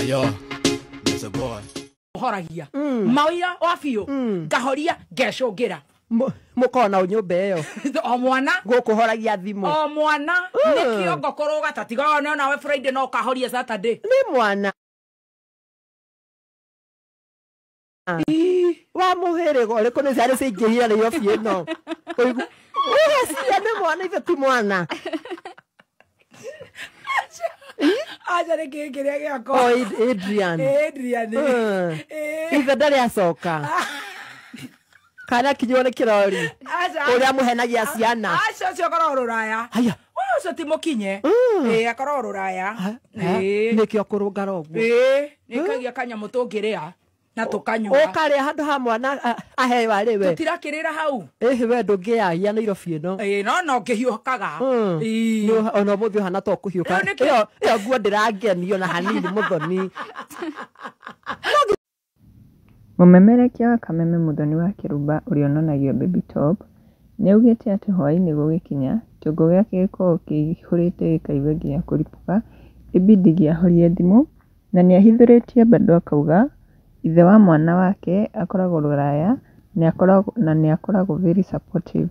Ayo, it's a boy. Horagia mawira wa biũ, ngahoria ngecũngĩra. Mũkorwo na nyũmba ĩyo? O mwana. Gũkũhoragia thimũ? O mwana nĩ kĩongo kũrũga ta tiga no nawe Friday no ũkahoria Saturday. Nĩ mwana wa mũhĩrĩga ũrĩkũ? Nĩ ciarĩ ciingĩhire Nairobi ĩno. Ũgeciria nĩ mwana, ithe ti mwana. Aca nĩ kĩĩ kĩrĩa O gĩakwa? Adrian. Adrian. Ithe ndarĩ acoka kana akinywo nĩ kĩrori? Aca. Ũrĩa mũhenagia ciana. Aca, ũcio akoragwo rũraya. Haya. We ũcio ti mũkinye. Ĩĩ, akoragwo rũraya. Ĩĩ. Nĩkĩo kũrũngara ũguo? Ĩĩ, nĩkagia kanyamũ tũngĩrĩa na tũkanyua. Ũkarĩa handũ ha mwana aheo arĩ we? Tũtirakĩrĩra hau. Ĩhĩ, we ndũngĩyagia Nairobi ĩno. Ĩĩ, no ngĩhiũkaga. Ĩĩ. Ona ũmũthĩ ũhana to kũhiũka. Rĩu nĩkĩo- Ĩyo nguo ndĩrangenio na hanini, mũthoni. Mũmemerekia wa Kameme Muthoni wa Kĩrumba ũrĩa onanagio Baby Top, nĩaugĩte atĩ hwaĩ-inĩ gũgĩkinya, kĩongo gĩake gĩkoragwo kĩihũrĩte gĩkaigua nginya kũripũka ĩbidi ndingĩahoria thimũ, na nĩahithũrĩtie bado akauga ithe wa mwana wake akoragwo rũraya na nĩakoragwo very supportive.